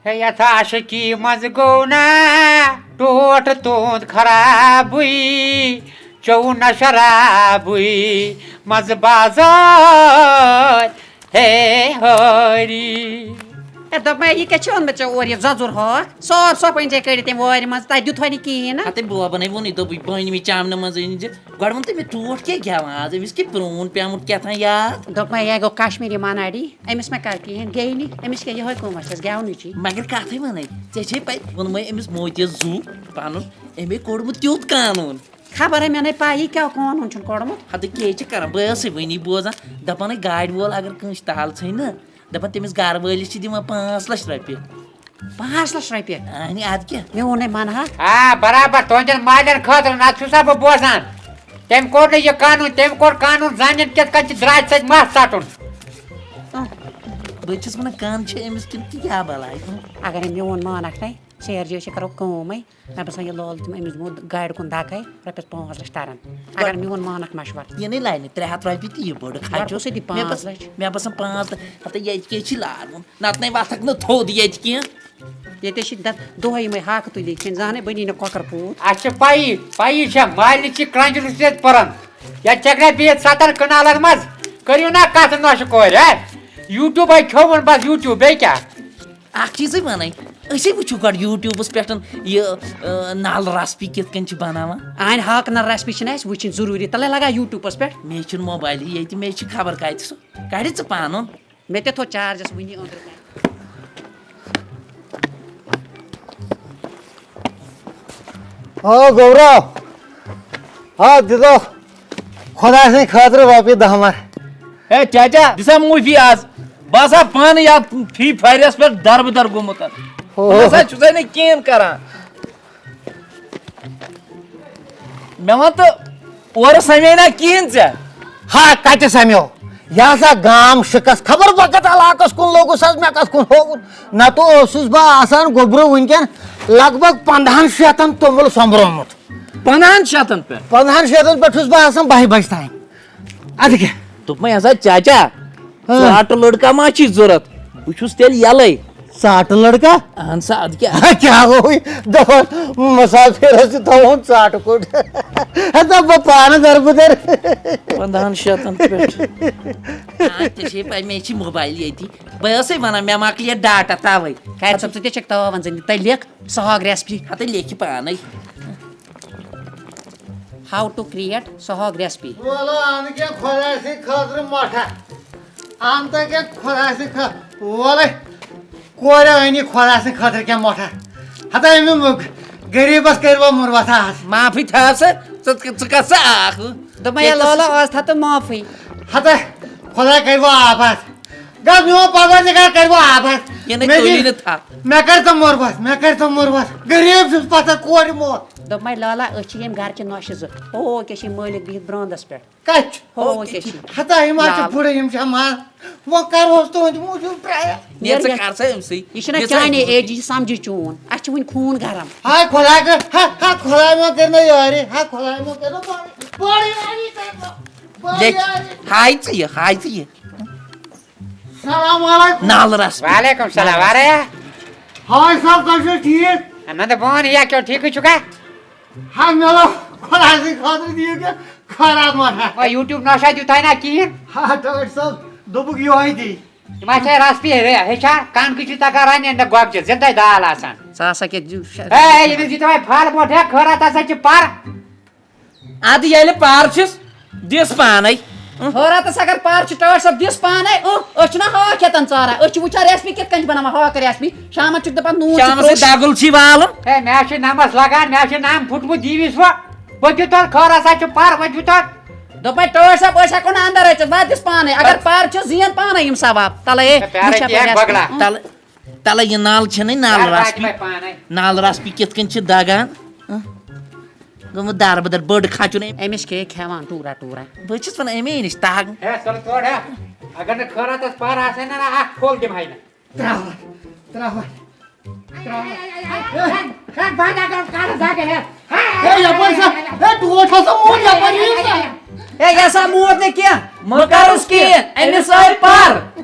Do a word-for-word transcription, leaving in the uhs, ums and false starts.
ہے یتھ عاشقی منٛز گوٚو نا ٹوٹھ تُہُنٛد خرابٕے، چوٚو نہ شرابٕے منٛزٕ بازار۔ ہے ہٲری۔ ہے دوٚپمَے، یہِ کیٛاہ چھِ اوٚنمُت ژےٚ اورٕ یہِ زۄزُر ہاکھ؟ صاف صاف أنۍ زِ کٔڑِتھ تٔمۍ وارِ منٛز، تَتہِ دیُتہَے نہٕ کِہیٖنۍ نہٕ۔ ہتے بوبنَے ووٚنُے، دوٚپُے، بٔنۍ مےٚ چمنہٕ منٛز أنۍ زِ۔ گۄڈٕ ووٚن تٔمۍ مےٚ ٹوٹھ کیٛاہ گٮ۪وان آز، أمِس کیٛاہ پرٛون پیومُت کیٛاہ تام یاد۔ دوٚپمَے، یہِ گوٚو کشمیٖری مَناڈی، أمِس ما کَرٕ کِہیٖنۍ، گیٚیہِ نہٕ، أمِس کیٛاہ یِہوٚے کٲم چھَس گٮ۪ونٕچی۔ مگر کَتھٕے وَنَے، ژےٚ چھے پَے، ووٚنمَے أمِس موتیَس زُو پَنُن، أمۍ ہے کوٚڑمُت تیُتھ قانوٗن۔ خبر ہے مےٚ نے پَیی کیٛاہ قونوٗن چھُن کوٚڑمُت۔ ہتہٕ کیٛاہ چھِ کران؟ بہٕ ٲسٕے وٕنی بوزان، دپان ہے گاڑِ وول اگر کٲنٛسہِ تَل ژھٕنہِ نا، دپان تٔمِس گرٕ وٲلِس چھِ دِوان پانٛژھ لچھ رۄپیہِ۔ پانٛژھ لچھ رۄپیہِ؟ اہنہِ، اَدٕ کیٛاہ؟ مےٚ ووٚنُے منہٕ ہا۔ آ، برابر تُہنٛدٮ۪ن مالٮ۪ن خٲطرٕ، نتہٕ چھُسا بہٕ بوزان؟ تٔمۍ کوٚر نہٕ یہِ قانوٗن، تٔمۍ کوٚر قانوٗن زنٮ۪ن کِتھ کٔنۍ چھِ درٛاتہِ سۭتۍ مَس ژَٹُن۔ بہٕ چھُس وَنان، کَن چھِ أمِس کِنہٕ کیٛاہ بَلاے؟ اگر أمۍ میون مانکھ نے، سیر جی أسۍ کرو کٲم ہے۔ مےٚ باسان، یہِ لول تِم أمِس دِمو گاڑِ کُن دَکَے، رۄپیَس پانٛژھ لَچھ تَرَن۔ اگر گۄڈٕ میون مانَکھ مَشوَر۔ یہِ نَے لَنہِ، ترٛےٚ ہَتھ رۄپیہِ تہِ یہِ بٔڑ گۄڈٕ خرچو۔ کُسٕے دی مےٚ پانٛژھ بس-، لَچھ؟ مےٚ باسان، پانٛژھ لَچھ۔ ہَتہٕ ییٚتہِ کیٛاہ چھِ لاگُن؟ نَتہٕ نَے وۄتھَکھ نہٕ تھوٚد ییٚتہِ کینٛہہ۔ ییٚتہِ چھِ دَ-، دۄہَے یِمَے ہاکہٕ تُلِتھ کھٮ۪ن، زانَے بَنی نہٕ کۄکَر پوٗت۔ اَسہِ چھِ پَیی، پَیی چھےٚ، مالِک چھِ کرٛنٛجہِ روٚستُے یوت پَران۔ یا ژےٚ گٔے بِہِتھ سَتَن کنالَن منٛز، کٔرِو نا کَتھ نۄشہِ کورِ، ہے؟ YouTube ہے کھیوٚوُن، بس YouTube، بیٚیہِ کیٛاہ؟ اکھ چیٖزٕے وَنَے، أسے وٕچھِو گۄڈٕ YouTubeس پٮ۪ٹھ یہِ، آ، نال recipe کِتھ کٔنۍ چھِ بناوان۔ اہنہِ ہاکہٕ نال recipe چھِنہٕ اَسہِ وٕچھِنۍ ضروٗری، تَلَے لگاو YouTubeس پٮ۪ٹھ۔ مےٚ چھُنہٕ موبایلٕے ییٚتہِ، مےٚ چھِ خبر کَتہِ سُہ۔ کَڑِ ژٕ پانُن۔ مےٚ تہِ تھوٚو chargeس وٕنی أنٛدرٕ کَنہِ۔ آ گوٚبرا، آ دِتو خۄداے سٕنٛدِ خٲطرٕ رۄپیہِ دَہ مَر۔ ہے چاچا، دِسا معٲفی آز۔ بہٕ ہسا پانہٕ یتھ Free Fireس پٮ۪ٹھ دربہٕ در گوٚمُت۔ ہو۔ بہٕ ہسا چھُسے نہٕ کِہیٖنۍ کران۔ مےٚ وَن تہٕ، اورٕ سَمے نا کِہیٖنۍ ژےٚ؟ ہا، کَتہِ سَمیو؟ یہِ ہسا گام شِکَس، خبر بہٕ کَتھ علاقَس کُن لوٚگُس حظ، مےٚ کَتھ کُن ہووُن۔ نَتہٕ اوسُس بہٕ آسان گوٚبرٕ وٕنکٮ۪ن لگ بگ پنٛدہَن شیٚتَن توٚمُل سۄمبرومُت۔ پنٛدہَن شیٚتَن پٮ۪ٹھ؟ پنٛدہَن شیٚتَن پٮ۪ٹھ چھُس بہٕ آسان بَہہِ بَجہِ تام۔ اَدٕ کیٛاہ؟ دوٚپمَے، ہسا چاچا، ہاں۔ ژاٹہٕ لٔڑکہ ما چھی ضوٚرَتھ؟ بہٕ چھُس تیٚلہِ یَلَے۔ ژاٹہٕ لٔڑکہ؟ اہن سا، اَدٕ کیٛاہ؟ ہا، کیٛاہ گوٚوُے؟ دَپان، مُسافِرَس چھِ تھاوُن ژاٹہٕ کوٚٹ۔ ہتا بہٕ پانہٕ دَربٕدَر۔ پنٛدہَن شیٚتَن پٮ۪ٹھ۔ آ، ژےٚ چھے پَے، مےٚ چھِ موبایل ییٚتی۔ بہٕ ٲسَے وَنان، مےٚ مۄکلہِ data تَوَے۔ خیر صٲب، ژٕ تہِ چھَکھ تاوان زٔنۍ، تہٕ لیکھ سۄ ہاکھ recipe۔ ہَتہٕ لیکھِ پانَے۔ How to create سۄ ہاکھ recipe۔ وَلہٕ اَنہٕ کینٛہہ خۄداے سٕنٛدِ خٲطرٕ مۄٹھا۔ اَنہٕ تہٕ کینٛہہ خۄداے سٕنٛدِ خٲ-، وَلَے کورِ أنۍ یہِ خۄداے سٕنٛدِ خٲطرٕ کینٛہہ مۄٹھا۔ ہَتہٕ أمۍ غریٖبَس کٔرِوا مُروَتھا آز۔ معافی تھاو سا، ژٕ، ژٕ کَتھ سا اَکھ ہُہ۔ دوٚپمَے، ہے ییٚتہِ لولہ، سا آز تھاو تہٕ معافی۔ ہَتہٕ خۄداے کٔرِوا آباد۔ گژھ میون پروردگار کٔرِوا آباد۔ یہِ نَے مےٚ تُلی دِ-، نہٕ تھَپھ۔ مےٚ کٔرۍ تو مُروَتھ، مےٚ کٔرۍ تو مُروَتھ۔ غریٖب چھُس پَتہٕ کورِ موت۔ دوٚپمَے، لولہ، أسۍ چھِ ییٚمہِ گرٕ چہِ نۄشہِ زٕ۔ ہو، کیٛاہ چھِ یِم مٲلِک بِہِتھ برٛونٛدَس پٮ۪ٹھ؟ کَتہِ چھُ؟ ہو، ہو، کیٛاہ کیٛاہ چھِ؟ چھِ؟ ہتا یِم حظ چھِ لال۔ بُڑٕ، یِم چھِ ہٮ۪وان۔ وۄنۍ کَرٕ ہوس تُہٕنٛدِ موٗجوٗب prayer۔ نیر نیر ژٕ یَتھ۔ کَر سا أمۍ سٕے۔ یہِ چھُنہ یہِ ژٕ چانہِ age، یہِ سَمجہِ چون۔ اَسہِ چھُ وٕنہِ خوٗن گرم۔ ہاے خۄداے کٔر، ہا، ہا، خۄداے ما کٔر مےٚ یارِ، ہا، خۄداے ما کٔر مےٚ بٔڑ، بٔڑ یارِ کٔر مےٚ، بٔڑ لیکھ، یارِ۔ ہاے ژٕ یہِ، ہاے ژٕ یہِ۔ سلام علیکم۔ نالہٕ رَس۔ وعلیکم سلام، واریا۔ ہاے صاحب، تُہۍ چھِو ٹھیٖک؟ اَہَن حظ، بہٕ وَنہٕ، یا کیٛاہ ٹھیٖکٕے چھُکھا؟ ہا، مےٚ دوٚپ، خۄداے سٕنٛدِ خٲطرٕ دِیِو کینٛہہ خٲرات مۄٹھا۔ وۄنۍ YouTube نوشا دیُتھاے نا کِہیٖنۍ۔ ہا، ٹٲٹھۍ صٲب، دوٚپُکھ یِہوٚے دی۔ یِم آسہِ ہے رَس پی ہے، ہیٚچھان، کَنکہٕ چھِ تَگان رَنہِ، نہ گۄگجہِ، زِندَے دال آسان۔ ژٕ ہسا کیٛاہ دِیِو شا-، ہے، ییٚمِس دِتو وۄنۍ پھل مۄٹھ، ہے، خٲرات ہسا چھِ پَر۔ اَدٕ ییٚلہِ پَر چھِس، دِس پانَے۔ خٲراتَس اگر پَر چھِ، ٹٲٹھۍ صٲب، دِس پانَے۔ اۭں، أسۍ چھِنہ ہاکھ ہٮ۪تَن ژاران، أسۍ چھِ وٕچھان recipe کِتھ کٔنۍ چھِ بَناوان ہاکھ recipe۔ شامَس چھُکھ دَپان نوٗن چھُ شامَس ترٛوٚش۔ یہِ دَگُل چھی والُن۔ ہے، مےٚ ہا چھِ نَمَس لَگان، مےٚ ہا چھِ نَم پھُٹمُت، دِیٖوِس وۄنۍ۔ ؤتھِو تَل، خٲر ہسا چھُ پَر، ؤتھِو تَل۔ دوٚپمَے، ٹٲٹھۍ صٲب، أسۍ ہٮ۪کو نہٕ اَندَر أژِتھ، وَتھ دِس پانَے۔ اگر پَر چھِ، زیٖن پانَے یِم ثواب۔ تَلَے ہے، ہے، پیارَے وٕچھ کینٛہہ اَپٲرۍ گۄگلا۔ آسہِ۔ تَلہٕ، تَلہٕ یہِ نال چھَنَے نال یارٕ، رَس بہٕ پی۔ ہاکہِ پانَے۔ نال رَس پی کِتھ کٔنۍ چھِ دَگان؟ اۭں۔ گوٚمُت دَربٕدَر، بٔڑ کھَچُن أمۍ۔ أمِس کھے کھٮ۪وان ٹوٗرا ٹوٗرا۔ بہٕ چھُس وَنان، أمے نِش تَگ۔ ہے، ژَلہٕ تورٕ، ہے۔ اگر نہٕ خٲراتَس پَر آسہِ ہے نہ، نہ، اَکھ پھوٚل دِمہٕ ہَے نہٕ۔ ترٛاوَتھ، ترٛاوَتھ، ترٛاوَتھ۔ ہے، بَنٛد اَتھ کَرٕ دَگہٕ ہٮ۪تھ۔ ہے، یَپٲرۍ سا، ہے، ٹوٹھ ہسا موٗد یَپٲرۍ یِیِو سا۔ ہے، یہِ ہسا موٗد نہٕ کینٛہہ۔ مہٕ کَرُس کِہیٖنۍ، أمِس آے پَر۔